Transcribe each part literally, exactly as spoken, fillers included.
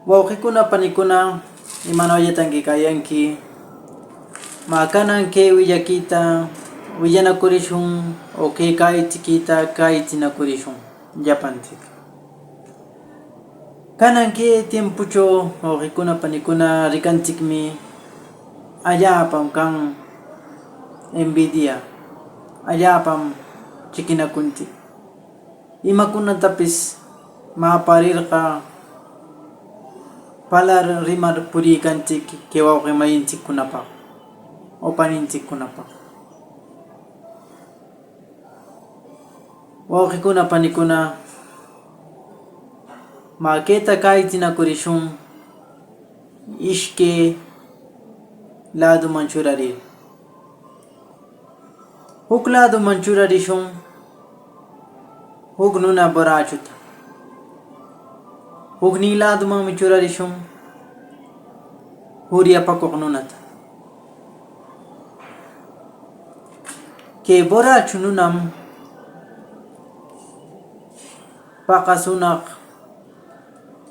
Wauqicuna, panicuna, ¿imanollataq quecayanqui? Mä, canan que willakita willanacurishun o que cäyitsiquita cäyitsinacurishun llapantsic. Canan que tiempocho, wauqicuna, panicuna, ricantsicmi allapam can envidia, allapam chiquinacuntsic. Imacunatapis mä aparirqa palar rimar puricantsic que wauqi mayintsiccunapaq o panintsiccunapaq. Wauqicuna, panicuna, mä, queta cäyitsinacurishun ishque laduman churarir. Juc laduman churarishun juc nuna borrachuta. Jucnin ladumanmi churarishun uryapacoq nunata. Que borrachu nunam paqas junaq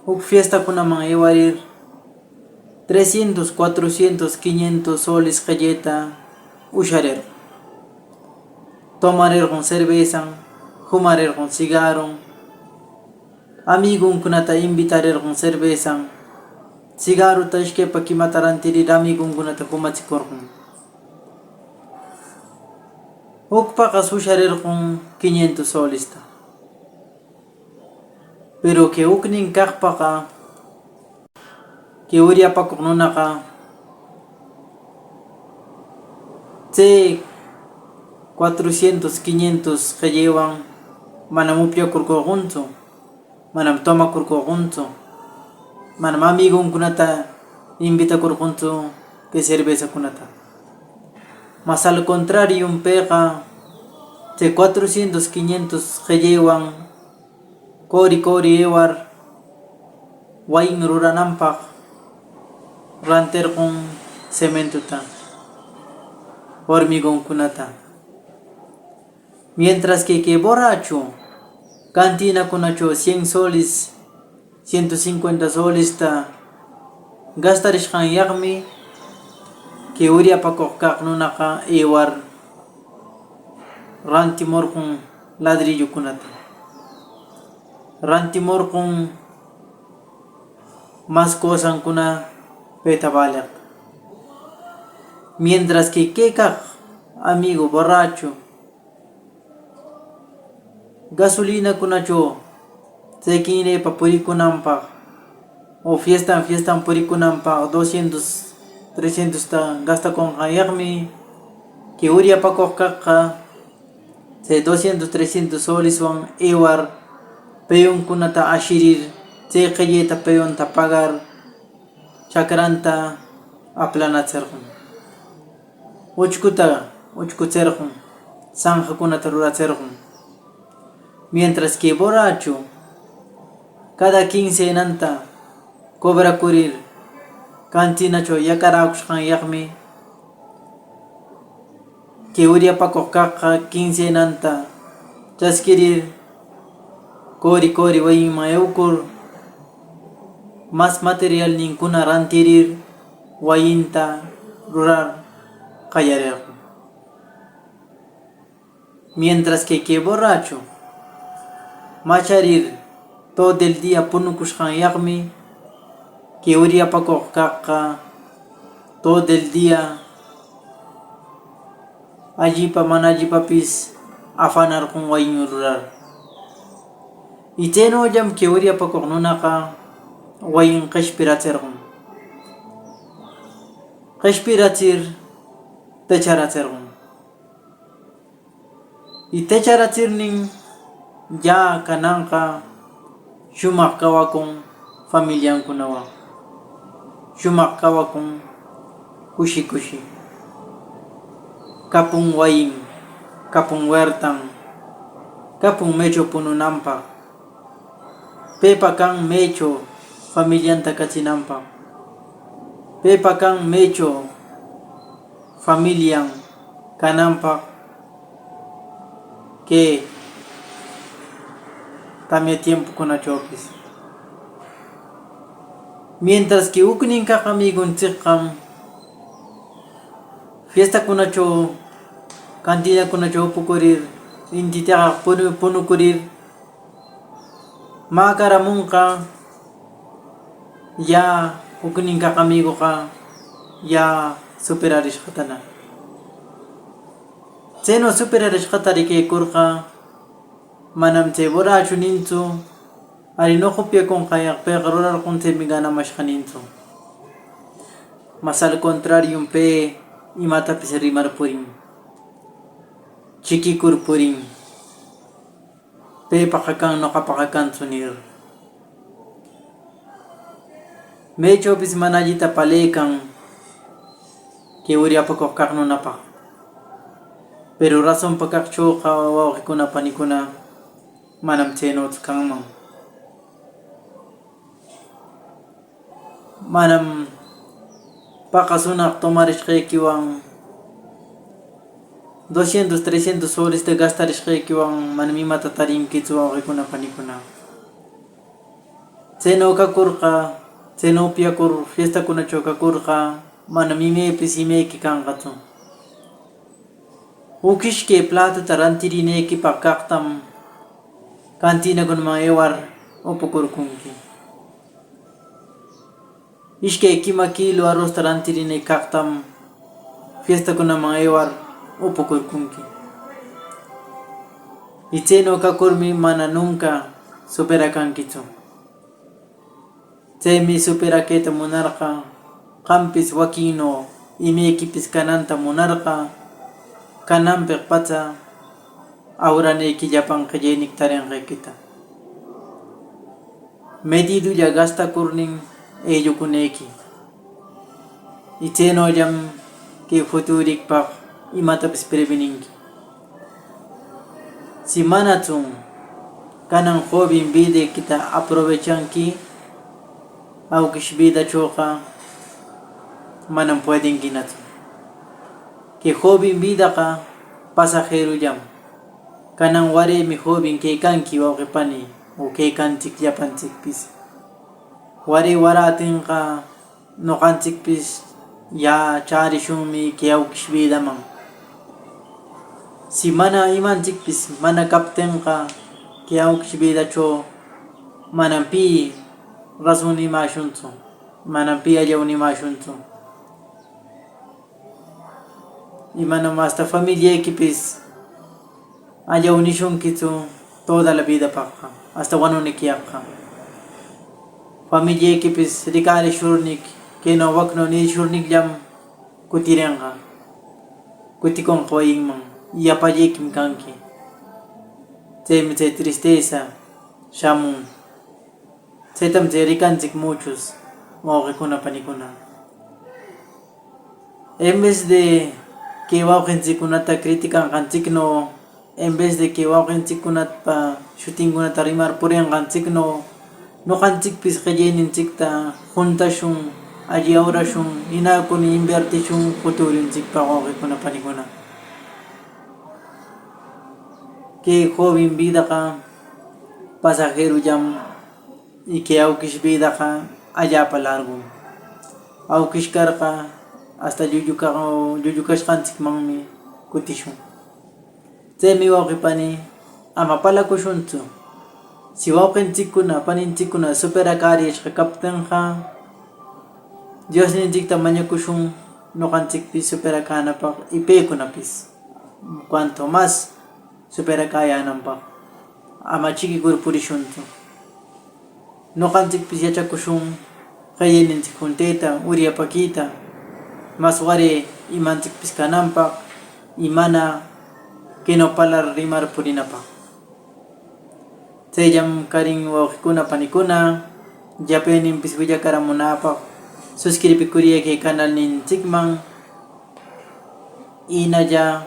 juc fiestacunaman ewarir, trescientos, cuatrocientos, quinientos soles qelleta usharerqon. Tomarerqon cervezan, fumarerqon cigarron, amiguncunata invitarerqon cervezan, cigarrota ishque paquimata rantirir amiguncunata fumatsicorqon. Juc paqas usharerqon quinientos solesta. Pero que jucnin caqpaqa, que uryapacoq nunaqa, tse cuatrocientos, quinientos qellewan manam upyacurcoqontsu, manam tomacurcoqontsu, manam amiguncunata invitacurcoqontsu que cervezacunata. Mas al contrarium pëqa, tse cuatrocientos, quinientos qellewan cori cori ewar wayin rurananpaq ranterqon cementota, hormigoncunata. Mientras que que borracho cantinacunacho cien soles, ciento cincuenta solesta gastarishqanyaqmi que uryapacoq caq nunaqa ewar rantimorqon ladrillocunata, rantimorqon mas cosancuna peta valeq. Mientras que que caq amigo borracho gasolinacunacho tsequinrepa puricunanpaq o fiestan fiestan puricunanpaq doscientos, trescientosta gastaconqanyaqmi que uryapacoq caqqa tse doscientos, trescientos soleswan ewar peoncunata ashirir, tse qelleta peonta pagar chacranta aplanatserqon. Uchcuta uchcutserqon, sanqacunata ruratserqon. Mientras que borracho cada quincenanta cobracurir cantinacho yacaräcushqanyaqmi que uryapacoq caqqa quincenanta chasquirir cori cori wayinman eucur mas materialnincuna rantirir wayinta rurar qayarerqon. Mientras que que borracho macharir todo el día punucushqanyaqmi que uryapacoq caqqa todo el día allipa mana allipapis afanarqon wayin rurar. Y tsenollam que uryapacoq nunaqa wayin qeshpiratserqon. Qeshpiratsir techaratserqon. Y techaratsirnin ya cananqa shumaq cawacun familiancunawan, shumaq cawacun cushi cushi. Capun wayin, capun huertan, capun mecho pununanpaq. Pepa can mecho familianta cachinanpaq. Pepa can mecho familian cananpaq que tamya tiempocunachopis. Mientras que uknin caq amiguntsicqa fiestacunacho, cantinacunacho upucurir, inti tiyaq punu-, punucurir, mäcaramunqa ya uknin caq amigoqa ya superarishqatana. Tseno superarishqata riquecurqa, manam tse borracho nintsu, ari, noqa upyaconqayaq, pëqa rurarqon, tsemi ganamashqa nintsu. Mas al contrarium, pe imatapis rimar purin, chiquicur purin, pepaqa can, noqapaqa cantsu nir. Mechopis mana allita palecan que uryapacoq caq nunapaq. Pero rasonpa caqchoqa, wauqicuna, panicuna, manam tsenotsu canman. Manam paqasunaq tomarishqequiwan, doscientos, trescientos solista gastarishqequiwan manam imata tarinquitsu, wauqicuna, panicuna. Tseno cacurqa, tseno upyacur fiestacunacho cacurqa, manam imepis imequi canqatsu. Uquishque platata rantirinequipaq caqtam cantinacunaman ewar upucurcunqui. Ishque quima kilo arrosta rantirine caqtam fiestacunaman ewar upucurcunqui. Y tseno cacurmi mana nunca superacanquitsu. Tsemi superaqueta munarqa, qampis waquinno imequipis cananta munarqa, cananpeq patsa awranequi llapan qelleniqta tarenqequita. Medidolla gastacurnin ellucunequi. Y tsenollam que futuricpaq imatapis preveninqui. Si manatsun canan joven videquita aprovechanqui, awquish vidachoqa manam puedinquinatsu. Que joven vidaqa pasajerollam. Canan waremi joven quecanqui, wauqi pani, o quecantsic llapantsicpis. Ware waratinqa, noqantsicpis ya chärishunmi que awquish vidaman. Si mana imantsicpis mana captenqa, que awquish vidacho manam pi rason nimäshuntsu, manam pi allaw nimäshuntsu. Y manam hasta familiequipis allaw nishunquitsu toda la vidapaqqa, hasta wanunequiyaqqa. Familiequipis ricarishurnic, queno wacno nishurnicllam cutirenqa, cuticonqa wayinman, y yapallequim canqui. Tsemi tse tristeza shamun. Tsetam tse ricantsic muchos wauqicuna, panicuna. En vez de que wauqintsiccunata criticanqantsicno, en vez de que wauqintsiccunapa shutincunata rimar purinqantsicno, noqantsicpis qellenintsicta juntashun, alli aurashun, jinacuna invertishun futurintsicpaq, wauqicuna, panicuna. Que joven vidaqa pasajerollam. Y que awquish vidaqa allapa largum. Awquish carqa, hasta llullu ca-, llullu cashqantsicmanmi cutishun. Tsemi wauqi pani, ama palacushuntsu. Si wauqintsiccuna, panintsiccuna superacärishqa captenqa, Diosnintsicta mañacushun noqantsicpis superacänapaq y pecunapis cuanto mas superacäyänanpaq. Ama chiquicur purishuntsu. Noqantsicpis yachacushun qellenintsic junteta, uryapaquita, mas ware imantsicpis cananpaq y mana queno palar rimar purinapaq. Tsellam carin, wauqicuna, panicuna, llapeninpis willacaramunäpaq suscribicuriyë que canalnintsicman. Jinalla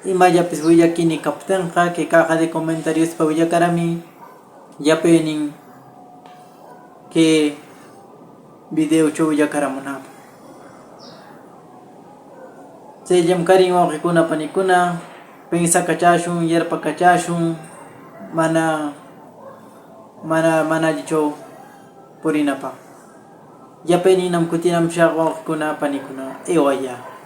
imallapis willaquini captenqa, que caja de comentariospa willacaramï, llapenin que videocho willacaramunäpaq. Tsellam carin, wauqicuna, panicuna, pensacachäshun, yarpacachäshun mana, mana, mana allicho purinapaq. Yapeninam, kutinamushaq, wauqicuna, panicuna, ewayä.